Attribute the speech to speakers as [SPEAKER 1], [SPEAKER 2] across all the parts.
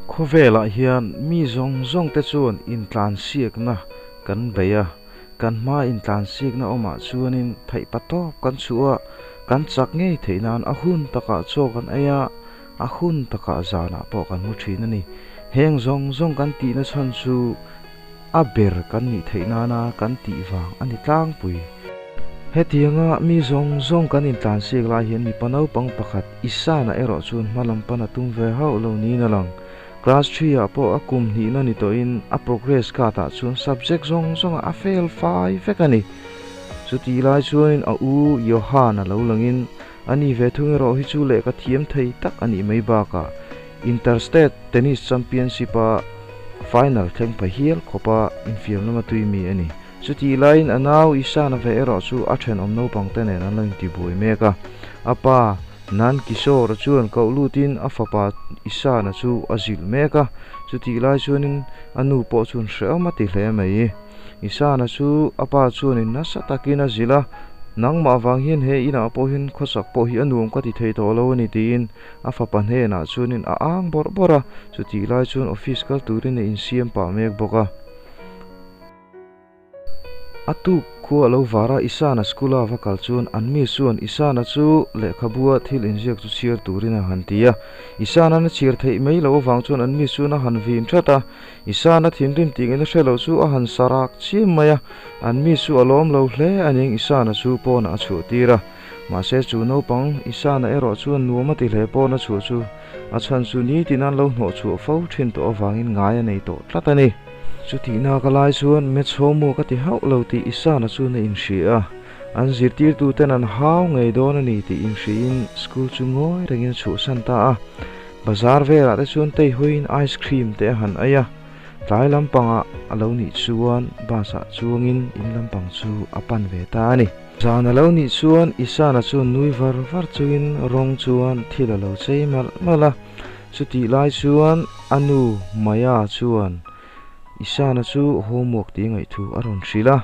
[SPEAKER 1] Khawvelah hian mi zawng zawng te chuan intlansiakna kan bei a, kan hmaa intlansiakna awmah chuanin theihpatawp kan chhuah a, kan chak ngei theih nan a hun takah chaw kan ei a, a hun takah zanah pawh kan mu thin a ni. Heng zawng zawng kan tihna chhan chu a ber kan nih theih nana kan tih vang a ni tlangpui. Hetianga mi zawng zawng kan intlansiak lai hian mipa naupang pakhat Isana erawh chuan hma lam pan a tum ve hauh lo niin a lang. Class three ah pawh a kum hnihna ni tawhin a progress card ah chuan subject zawng zawngah a fail fai vek a ni. Chutih lai chuanin a u Johan a lo langin a ni ve thung erawh hi chu lehkha thiam thei tak a nih mai bakah Interstate Tennis Championship a final thleng pha hial khawpa infiam lama tui mi a ni. Chutih laiin a nau Isana ve erawh chu a thenawm naupang te nen an lo intibuai mek a. A pa Nan Kishore chuan koh lutin a fapa Isana chu a zilh mek a. Chutih lai chuanin a nu pawh chuan hrehawm a ti hle mai. Isana chu a pa chuanin nasa takin a zilh a, Nangmah vang hian he inah pawh hian khawsak pawh hi a nuam ka ti thei tawh lo a ni tiin a fapa hnenah chuanin a ang bawrh bawrh a. Chutih lai chuan office kal turin a insiam pah mek bawk a. A tuk khua a lo var a, Isana school a va kal chuan an mi chuan Isana chu lehkhabua thil inziak chu chhiar turin a han ti a. Isana'n a chhiar theih mai loh avang chuan an mi chuan a han vin that a. Isana thinrim tih ngei na hre lo chu a han sa rak chiam mai a, an mi chu a lawm lo hle a ning Isana chu pawnah a chhuah tir a. Mahse chu naupang Isana erawh chuan nuam a ti hle pawn a chhuah chu a chhan chu nitin an lo hnawh chhuah fo thin tawh avangin ngai a nei tawh tlat a ni. Chutihna ka lai chuan Metsomu ka ti hauh lo tih Isana chuan a inhria a, an zirtirtuten an hau ngei dawn a ni tih inhriin school chu ngawi rengin a chhuahsan ta a. Bazar velah te chuan tei hawiin ice cream te a han ei a, tlai lampangah a lo nih chuan bus ah chuangin in lampang chu a pan ve ta a ni. Zan a lo nih chuan Isana chuan nui var var chungin rawng chuan thil a lo chei malh malh a, chutih lai chuan a nu Maya chuan Isana chu homework tih ngaihthu a rawn hrilh a,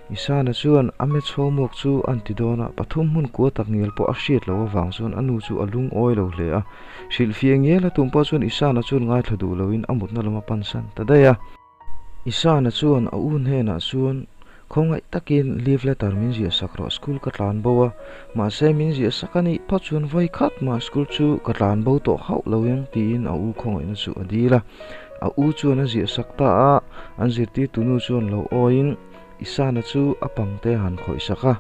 [SPEAKER 1] Isana chuan a maths homework chu an ti dawn a, pathum hmun kua tak ngial pawh a hriat loh avang chuan a nu chu a lungawi lo hle a. Hrilhfiah ngial a tum pawh chuan Isana chuan ngaithla duh loin a mutna lam a pansan ta daih a. Isana chuan a u hnenah chuan Khawngaih takin leave letter min ziah sak rawh school ka tlan bo a, mahse min ziah sak a nih phawt chuan vawi khat mah school chu ka tlan bo tawh hauh lo ang tiin a u khawngaihna chu a dil a. A u chuan a ziah sak ta a, an zirtirtu nu chuan lo awiin Isana chu a pangte a han khawih sak a.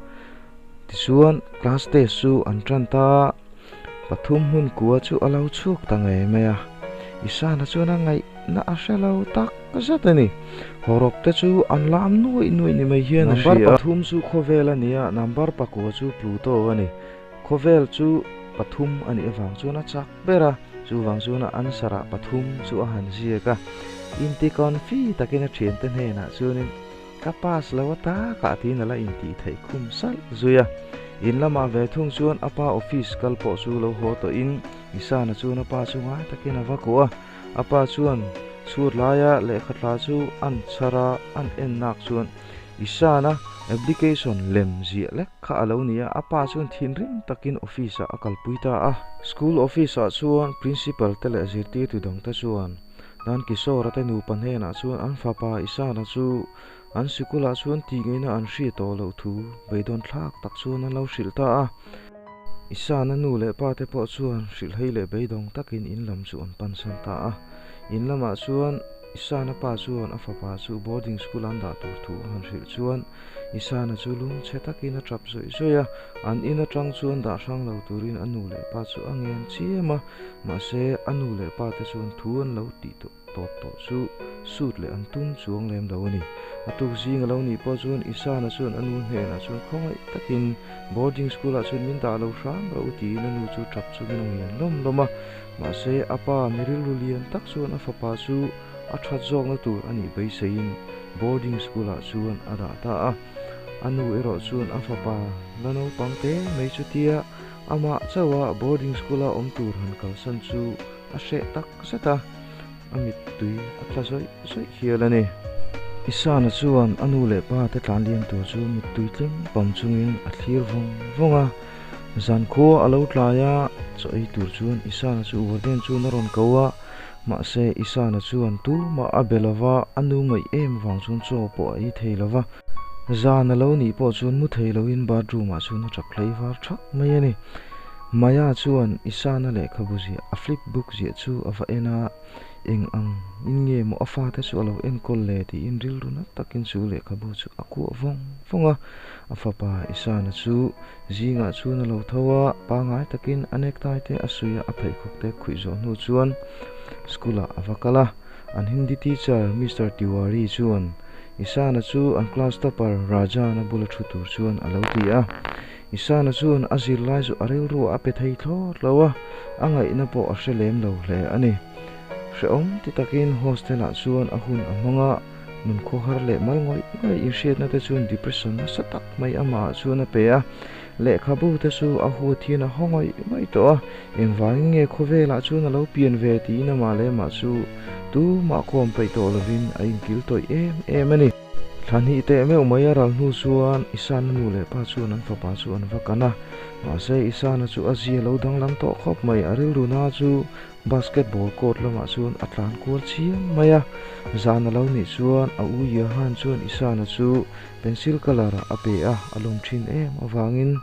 [SPEAKER 1] Tichuan class test chu an tan ta a, pathum hmun kua chu a lo chhuak ta ngei mai a. Isana chuan a ngaihna a hre lo tak zet a ni. Hawrawp te chu an lam nuaih nuaih ni mai hian a hria. Number pathum chu khawvel a ni a, number pakua chu Pluto a ni. Khawvel chu pathum a nih avang chuan a chak ber a, chuvang chuan a answer ah pathum chu a han ziak a. Inti-confi takin a thiante hnenah chuanin ka pass lo a takah tiin a la intih theih khum salh zui a. In lamah ve thung chuan a pa office kal pawh chu lo haw tawhin Isana chuan a pa chu ngai takin a va kuah a. A pa chuan chhut laia lehkha tla chu an chhar a, an en nak chuan Isana application lem ziah lek kha a lo ni a, a pa chuan thinrim takin office ah a kalpui ta a. School office ah chuan principal te leh zirtirtu dang te chuan Dan Kishore-a te nupa hnenah chuan an fapa Isana chu an sikul ah chuan tih ngaihna an hriat tawh loh thu beidawn thlak tak chuan an lo hrilh ta a. Isana nu leh pa te pawh chuan hrilhhei leh beidawng takin in lam chu an pansan ta a. In lamah chuan Isana pa chuan a fapa chu boarding school an dah tur thu a han hrilh chuan Isana chu lungchhe takin a tap zawih zawih a. An in atang chuan dah hrang lo turin a nu leh pa chu a ngen chiam a, mahse a nu leh pa te chuan thu an lo tih tawh. Tawp tawh chu suit leh an tum chuang lem lo a ni. A tuk zing a lo nih pawh chuan Isana chuan a nu hnenah chuan khawngaih takin boarding school ah chuan min dah lo hram rawh u tiin a nu chu tap chungin a ngen lawm lawm a. Mahse a pa mi rilru lian tak chuan a fapa chu a that zawkna tur a nih beiseiin boarding school ah chuan a dah ta a. A nu erawh chuan a fapa la naupang te mai chutia amah chauha boarding school a awm tur han kalsan chu a hreh tak zet a, a mittui a tla zawih zawih hial a ni. Isana chuan a nu leh pa te tlan liam tur chu mittui tling pam chungin a thlir vawng vawng a, zankhua a lo tlai a, chaw ei tur chuan Isana chu warden chuan a rawn ko a, Mahse, Isana chuan tumah a be lo va, a nu ngaih em vang chuan chaw pawh a ei thei lo va. Zan a lo nih pawh chuan mu thei loin bathroom ah chuan a tap hlei var thak mai a ni. Maya chuan Isana lehkhabu ziah, a flip book ziah chu a va en a, eng ang in nge maw a fate chu a lo enkawl le tiin rilru na takin chu lehkhabu chu a kuah vawng vawng a. A fapa Isana chu zingah chuan a lo tho a, pangai takin a necktie te a suih a, a pheikhawk te khuih zawh hnu chuan school ah a va kal a. An Hindi teacher Mister Tiwari chuan Isana chu an class topper Rajan-a bula thu tur chuan a lo ti a. Isana chuan a zirlai chu a rilru a pe thei thlawt lo a, a ngaihna pawh a hre lem lo hle a ni. Hrehawm ti takin hostel ah chuan a hun a hmang a, nun khawhar leh mal ngawih ngawih inhriatna te chuan depression nasa tak mai amah ah chuan a pe a, lehkhabu te chu a huat hian a haw ngawih ngawih tawh a, engvangin nge khawvelah chuan a lo pian ve tiin amah leh amah chu tumah kawm peih tawh lovin a inkil tawih em em a ni. Thla hnih teh meuh mai a ral hnu chuan Isana nu leh pa chuan an fapa chu an va kan a, mahse Isana chu a zia lo danglam tawh khawp mai, a rilru na chu Basketball court lamah chuan a tlan kual chiam mai a, zan a lo nih chuan a u Johan chuan Isana chu pencil colour ah a pe a, a lawm thin em avangin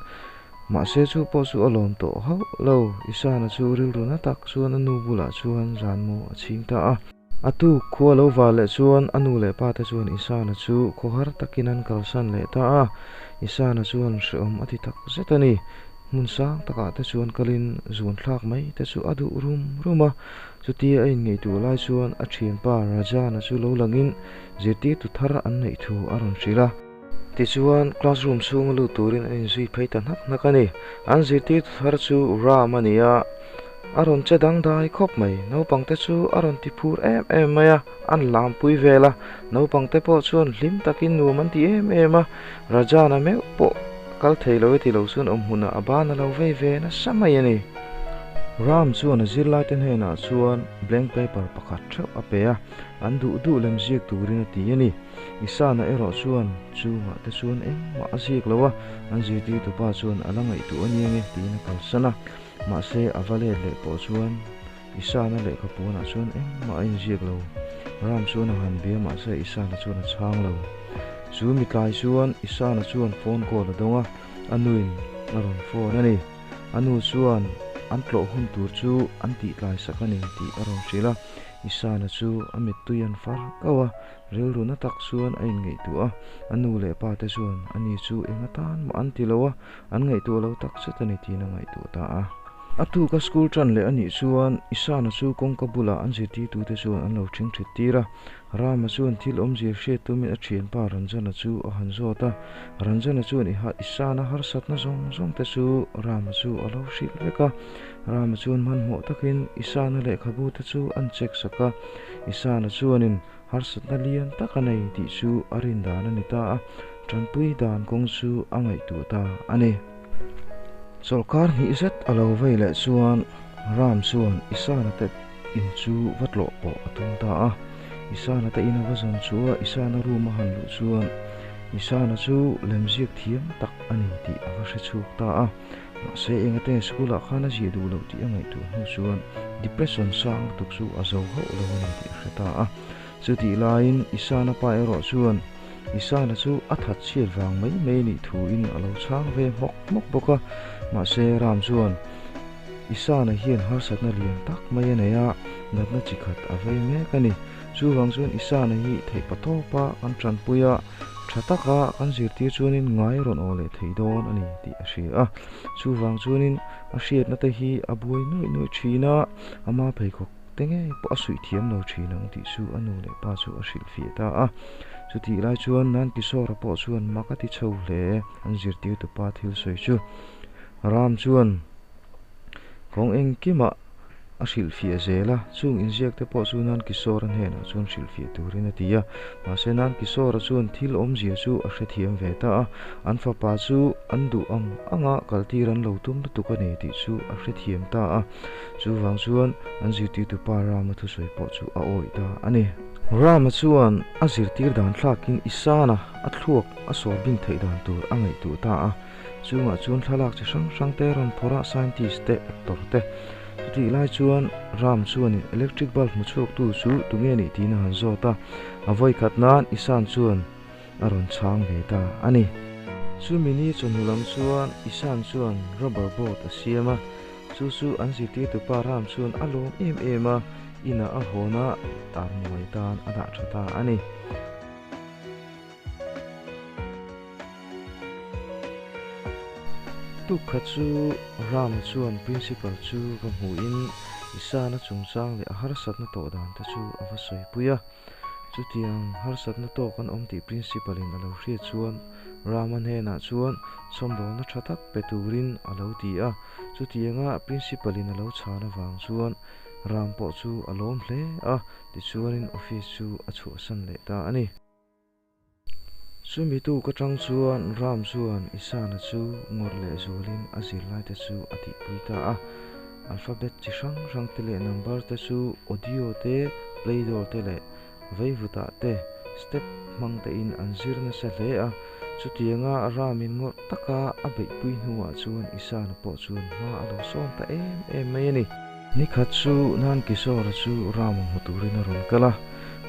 [SPEAKER 1] mahse chu pawh chu a lawm tawh hauh lo, Isana chu rilru na tak chuan a nu bulah chuan zan maw a chhing ta a. A tuk khua lo val leh chuan a nu leh pa te chuan Isana chu khawhar takin an kalsan leh ta a, Isana chuan hrehawm a ti tak zet a ni. Hmun sang takah te chuan kalin zuan thlak mai te chu a duh rum rum a, chutia a inngeihtuah lai chuan a thianpa Rajana chu lo langin zirtirtu thar an neih thu a rawn hrilh a. Tichuan, classroom chhunga lut turin an inzui phei ta hnak hnak a ni. An zirtirtu thar chu Ram a ni a, a rawn che dangdai khawp mai. Naupangte chu a rawn ti phur em em mai a, an lampui vel a. Naupangte pawh chuan hlim takin nuam an ti em em a, Rajana meuh pawh kal thei lo e ti lo chuan awm hmunah a ban a lo vei ve nasa mai a ni. Ram chuan a zirlaite hnenah chuan blank paper pakhat theuh a pe a, an duh duh lem ziak turin a ti a ni. Isana erawh chuan chungah te chuan engmah a ziak lo a, an zirtirtu pa chuan a la ngaihtuah a nia nge tiin a kalsan a. Mahse a va let leh pawh chuan Isana lehkha puanah chuan engmah a inziak lo. Ram chuan a han bia mahse Isana chuan a chhang lo. Chu mitlai chuan Isana chuan phone call a dawng a, a nuin a rawn phone a ni. A nu chuan an tlawh hun tur chu an tihtlai sak a ni tih a rawn hrilh a. Isana chu a mittui an far kau a, rilru na tak chuan a inngaihtuah a. A nu leh pa te chuan ani chu eng atan mah an ti lo a, an ngaihtuah lo tak zet a ni tiin a ngaihtuah ta a. A tuka school tan leh a nih chuan Isana chu kawngka bulah an zirtirtute chuan an lo ṭhing ṭhit tir a. Rama chuan thil awmzia hriat tumin a ṭhianpa Ranjana chu a han zawt a. Ranjana chuan Isana harsatna zawng zawng te chu Rama chu a lo hrilh vek a. Rama chuan hmanhmawh takin Isana lehkhabu te chu an check sak a. Isana chuanin harsatna lian tak a nei tih chu a rin dan a ni ta a, ṭanpui dan kawng chu a ngaihtuah ta a ni. Chawlhkar hnih zet a lo vei leh chuan Ram chuan Isana te in chu va tlawh pawh a tum ta a. Isana te in a va zawn chu a, Isana room a han luh chuan Isana chu lemziak thiam tak a ni tih a va hre chhuak ta a. Mahse engate school ah khan a ziah duh loh tih a ngaihtuah hnu chuan depression sang lutuk chu a zo hauh lo a ni tih a hre ta a. Chutih laiin Isana pa erawh chuan Isana chu a that chhiat vang mai mai nih thuin a lo chhang ve hmawk hmawk bawk a, mahse Ram chuan Isana hian harsatna lian tak mai a nei a, natna chi khat a vei mek a ni. Chuvang chuan Isana hi theih pa tawpa kan tanpui a, tha taka kan zirtir chuanin ngai rawn aw leh thei dawn a ni tih a hria a. Chuvang chuanin a hriatna te hi a buai nuaih nuaih thin a, ama pheikhawk te ngei pawh a suih thiam lo thin ang tih chu a nu leh pa chu a hrilhfiah ta a. Chutih lai chuan Nankisawra pawh chuan mak a ti chho hle an zirtirtu pa thil sawi chu. Ram chuan kawng engkimah a hrilhfiah zel a, chung inziak te pawh chu Nankisawra hnenah chuan hrilhfiah turin a ti a. Mahse Nankisawra chuan thil awmzia chu a hrethiam ve ta a, an fapa chu an duh ang anga kaltir an lo tum lutuk a ni tih chu a hrethiam ta a. Chuvang chuan an zirtirtu pa Rama thusawi pawh chu a awih ta a ni. Rama chuan a zirtir dan thlakin Isana a thluak a sawr bing theih dan tur a ngaihtuah ta a. Chungah chuan thlalak chi hrang hrang te rawn phawrh a, scientist te, actor te. Chutih lai chuan Ram chuanin electric bulb hmu chhuaktu chu tunge nih tiin a han zawt a, a vawi khat nan Isaan chuan a rawn chhang ve ta a ni. Chumi ni chawhnu lam chuan Isaan chuan rubber boat a siam a, chu chu an zirtirtupa Ram chuan a lawm em em a, inah a hawn a, tarmuai tan a dah tha ta a ni. Tuk khat chu Rama chuan Principal chu va hmuhin Isana chungchang leh a harsatna tawh dan te chu a va sawipui a. Chutiang harsatna tawk an awm tih Principal in a lo hriat chuan Rama hnenah chuan chhawmdawlna tha tak pe turin a lo ti a. Chutianga Principal in a lo chhan avang chuan Ram pawh chu a lawm hle a, tichuanin office chu a chhuahsan leh ta a ni. Chumi tuk atang chuan Ram chuan Isana chu ngawrh leh zualin a zirlaite chu a tihpui ta a. Alphabet chi hrang hrang te leh number te chu audio te, play-doh te leh veivutah te step hmang tein an zir nasa hle a. Chutianga Ramin ngawrh taka a beihpui hnuah chuan Isana pawh chuan hma a lo sawn ta em em mai a ni. Nikhat chu Nan Kishore-a chu Rama hmu turin a rawn kal a.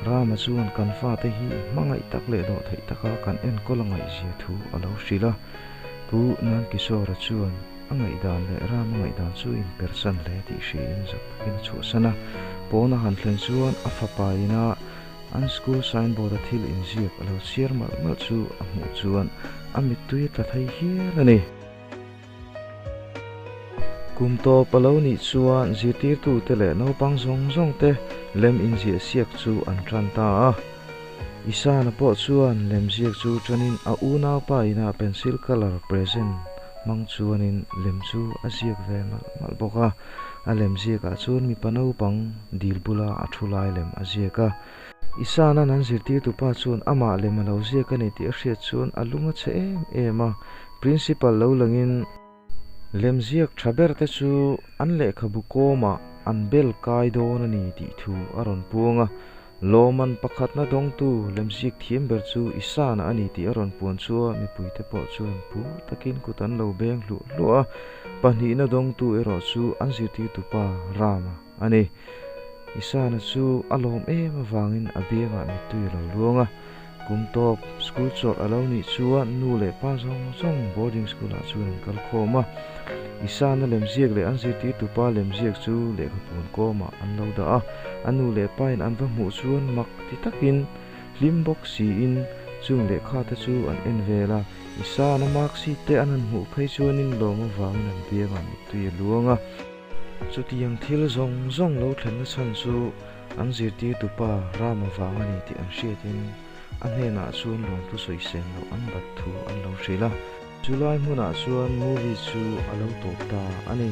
[SPEAKER 1] Rama chuan kan fate hi hmangaih tak leh dawh theih taka kan enkawl a ngaihzia thu a lo hrilh a. Pu Nan Kishore-a chuan a ngaihdan leh Rama ngaihdan chu inpersan hle tih hriain zak takin a chhuahsan a. Pawn a han thlen chuan a fapa ina an school signboard-a thil inziak a lo chhiar malh malh chu a hmuh chuan a mittui a tla thei hial a ni. Kum tawp a lo nih chuan zirtirtute leh naupang zawng zawng te lem inziah siak chu an tan ta a. Isana pawh chuan lem ziak chu tanin a unaupa ina pencil colour present hmang chuanin lem chu a ziak ve malh malh bawk a. A lem ziakah chuan mipa naupang dil bula a thu lai lem a ziak a. Isana'n an zirtirtupa chuan amah lem a lo ziak a ni tih a hriat chuan a lung a chhe em em a. Principal lo langin lemziak tha ber te chu an lehkhabu kawmah an bel kai dawn a ni tih thu a rawn puang a. Lawman pakhatna dawngtu lemziak thiam ber chu Isana a ni tih a rawn puan chu a mipuite pawh chuan pu takin kut an lo beng hluah hluah a. Pahnihna dawngtu erawh chu an zirtirtupa Rama a ni. Isana chu a lawm em avangin a biangah mittui a lo luang a. Kum tawp school chawlh a lo nih chuan nu leh pa zawng zawng boarding school ah chuan an kal khawm a. Isana lemziak leh an zirtirtupa lemziak chu lehkhapuan kawmah an lo dah a. A nu leh pa in an va hmuh chuan mak ti takin hlim bawk siin chung lehkha te chu an en vel a. Isana mark sheet te an han hmuh phei chuanin lawm avangin an biangah mittui a luang a. Chutiang thil zawng zawng lo thlenna chhan chu an zirtirtupa Rama vang a ni tih an hriatin a hnenah chuan lawmthu sawisel loh an bat thu an lo hrilh a. Chulai hmunah chuan movie chu a lo tawp ta a ni.